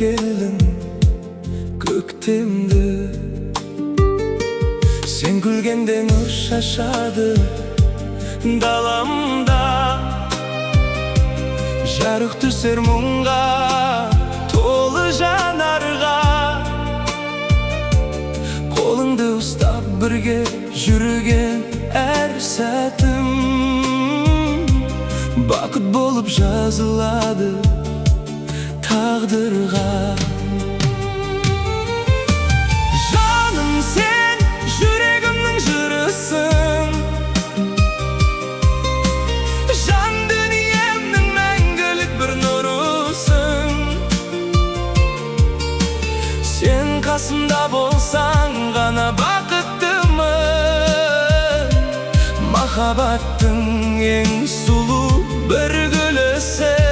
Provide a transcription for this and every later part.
Әкелдің көктемді. Сен күлгенде нұр шашады даламда. Жарық түсер мұңға толы жанарға. Қолыңды ұстап бірге жүрген әр сәтім бақыт болып жазылады тағдырға. Жаным, сен жүрегімнің жырысың, жан дүниемнің мәңгілік бір нұрысың. Сен қасымда болсаң ғана бақыттымын. Махаббаттың ең сұлу бір гүлісің.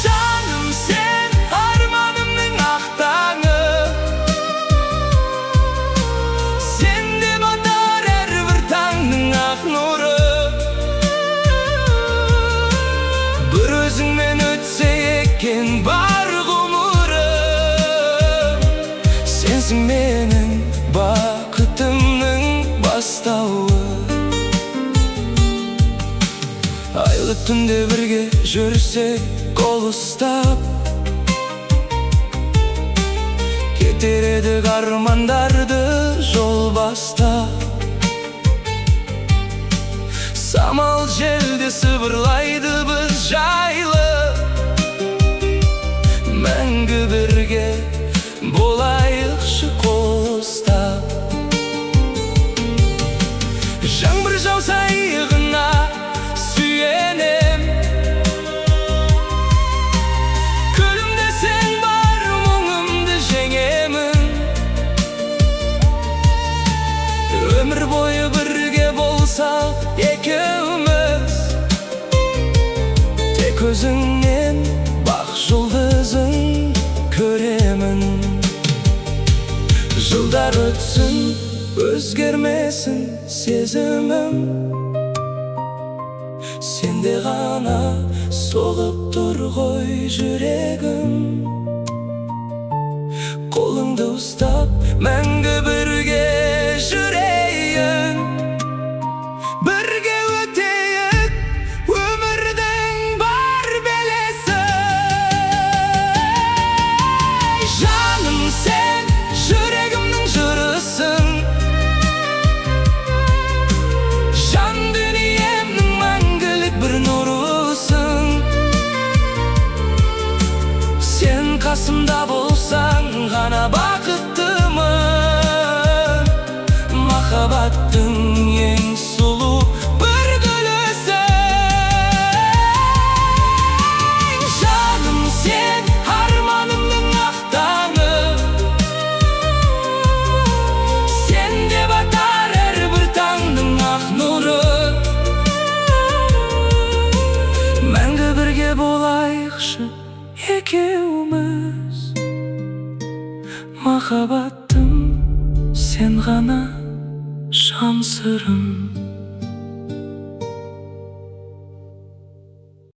Жаным, сен арманымның ақ таңы. Сенде батар әрбір таңның ақ нұры. Бір өзіңмен өтсе екен бар ғұмырым. Сенсің менің бақытымның бастауы. Айлы түнде бірге жүрсек, қол ұстап, кетер едік армандарды жол бастап. Самал желде сыбырлайды, біз жайлы мәңгі бірге болайықшы қол ұстап. Жаңбыр жауса, иығыңа сүйенем. Күлімдесең, бар мұңымды жеңемін. Өмір бойы бірге болсақ екеуміз, тек өзіңнен бақ жұлдызын көремін. Жылдар өтсін, өзгермесін сезімім. Сенде ғана соғып тұр ғой жүрегім. Қолыңды ұстап мәңгі бірге жүрейін. Бірге өтейік өмірдің бар белесін. Жаным, сен жүрегімнің жырысың, жан дүниемнің мәңгілік бір нұрысың. Сен қасымда болсаң ғана бақыттымын. Махаббаттың ең сұлу бір гүлісің. Жаным, сен арманымның ақ таңы. Сенде батар әрбір таңның ақ нұры. Мәңгі бірге болайықшы екеуміз. Махаббатым, сен ғана жан сырым.